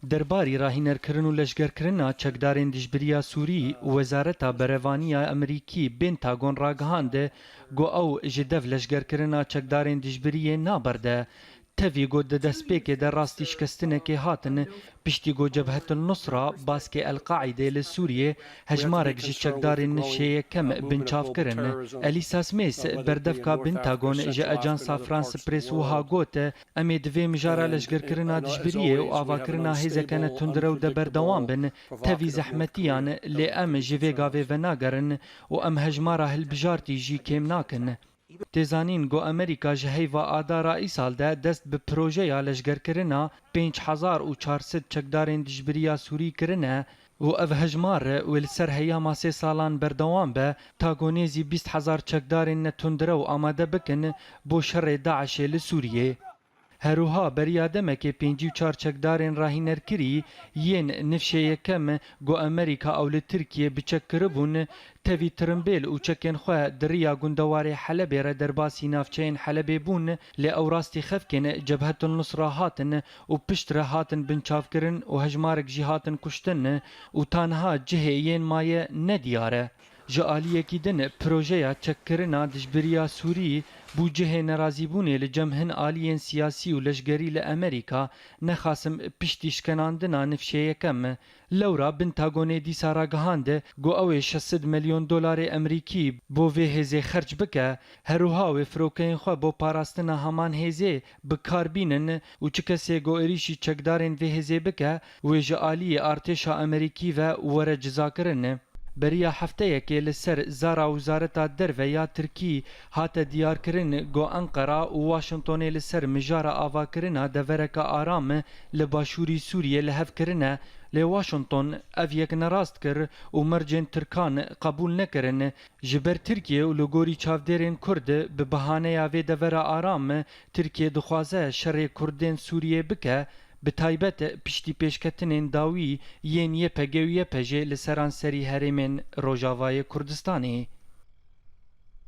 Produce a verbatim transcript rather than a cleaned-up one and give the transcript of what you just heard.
Derbarî rahînerkirin û leşgerkirina çekdarên dijbiriya Sûrî, Wezareta Berevaniya Amerîkî Pentagon ragihand ku ew ji dev leşgerkirina çekdarên dijbiriyê naberde. Tevî ku di destpêkê de rastî şikestinekê hatin, piştî ku Cebhetul Nusra, baskê El Qaîdê li Sûriyê, hejmarek ji çekdarên nifşê yekem binçav kirin. Elisa Smith, berdevka Pentagon, ji Ajansa France Press wiha got: Em ê di vê mijara leşgerkirina dijbiriyê û avakirina hêzeke netundirew de berdewam bin. Tevî zehmetiyan, lê em ji vê gavê venagerin û em hejmara hilbijartî jî kêm nakin. Tê zanîn ku Amerîka ji heyva Adara îsal de dest bi projeya leşgerkirina pênc hezar û çar sed çekdarên dijbiriya Sûrî kirine û ev hejmar wê li ser heyama sê salan berdewam be, ta ku nêzî bîst hezar çekdarên netundirew amade bikin bo şerê DAIŞê li Sûriyê. Herwiha beriya demekê pêncî û çar çekdarên rahînerkirî yên nifşê yekem ku Amerîka ew li Tirkiyê bi çek kiribûn, tevî tirimbêl û çekên xwe di riya gundewarê Helebê re derbasî navçeyên Helebê bûn, lê ew rastî xefkên Cebhetul Nusra hatin û piştre hatin binçavkirin û hejmarek jî hatin kuştin û ta niha cihê yên maye nediyar e. Ji aliyekî din, projeya çekkirina dijbiriya Sûrî bû cihê nerazîbûnê li cem hin aliyên siyasî û leşgerî li Amerîka, nexasim piştî şkenandina nifşê yekem. Lewra Pentagonê dîsa ragihand ku ew ê şeş sed milyon dolarê Amerîkî bo vê hêzê xerc bike, herwiha wê firokeyên xwe bo parastina heman hêzê bi kar bînin û çi kesê ku êrîşî çekdarên vê hêzê bike, wê ji aliyê artêşa Amerîkî ve were cizakirin. Beriya hefteyekê li ser zara Wizareta Derve ya Tirkî hate diyarkirin ku Enqera û Washingtonê li ser mijara avakirina devereke aram li başûrî Sûriyê li hev kirine, lê Washington ev yek nerast kir û mercên Tirkan qebûl nekirin. Ji ber Tirkiye û li gorî çavdêrên Kurd bi bahaneya vê devera aram Tirkiye dixwaze şerê Kurdên Sûriyê bike, bi taybet piştî pêşketinên dawî yên Y P G û Y P J li seranserî herêmên Rojavayê Kurdistanê.